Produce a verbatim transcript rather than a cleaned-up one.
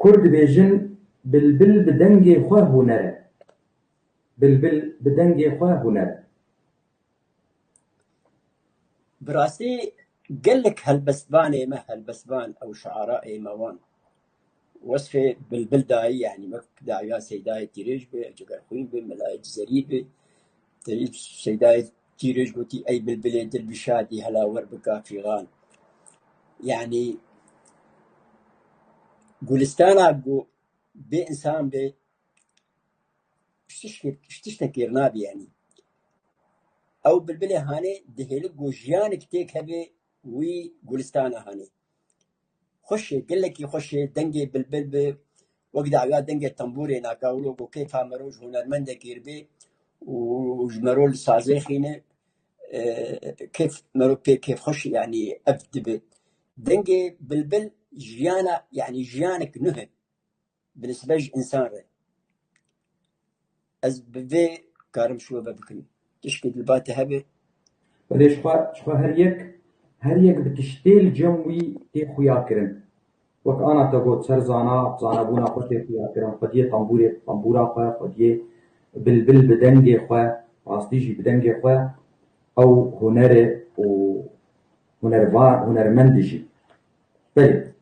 Kur dibêjin, bilbil bi dengê xwe huner e. Bilbil bi dengê xwe huner e. Bi rastî gelek helbestvanê me, helbestvan ew şiara ê me wan wesfê bilbil dayî, yanî wek dawiya Seydayê Tîrêj be, Cegerxwîn be, Melayê Cizerî be. Te Seydayê Tîrêj gotî, ey bilbilê dil bi şadî hela wer bika fîxan. Yanî gulistana ku bê insan be, tiştek-, tiştekê nabî yanî. Ew bilbilê hanê dihêli ku jiyanek têk hebe wî gulistana hanê. Xweş e, gelekî xweş e, dengê bilbil bi, wek dawiya dengê tembûrê naka wilo ku kêfa mero ji hunermendekî bê û ji mero li sazê xîne, e, kêf mero pê kêfxweş, yanî ev dibe. Dengê bilbil jiyana, yanî jiyanek nuh e. Bi nisbe ji însan re. Ez bi vê karim şiwe ve bikim. Tişkî dilba te hebe? Belê ji xwe, ji xwe her yek, her yek bi tiştê li cem wî tê xuya kirin. Wek ana te got, ser zana, zanabûna xwe tê xuya kirin, xwediyê tembûrê, tembûra xwe, xwediyê bilbil bi dengê xwe, rastî jî bi dengê xwe, ew huner e û hunerva-, hunermend e jî. Belê.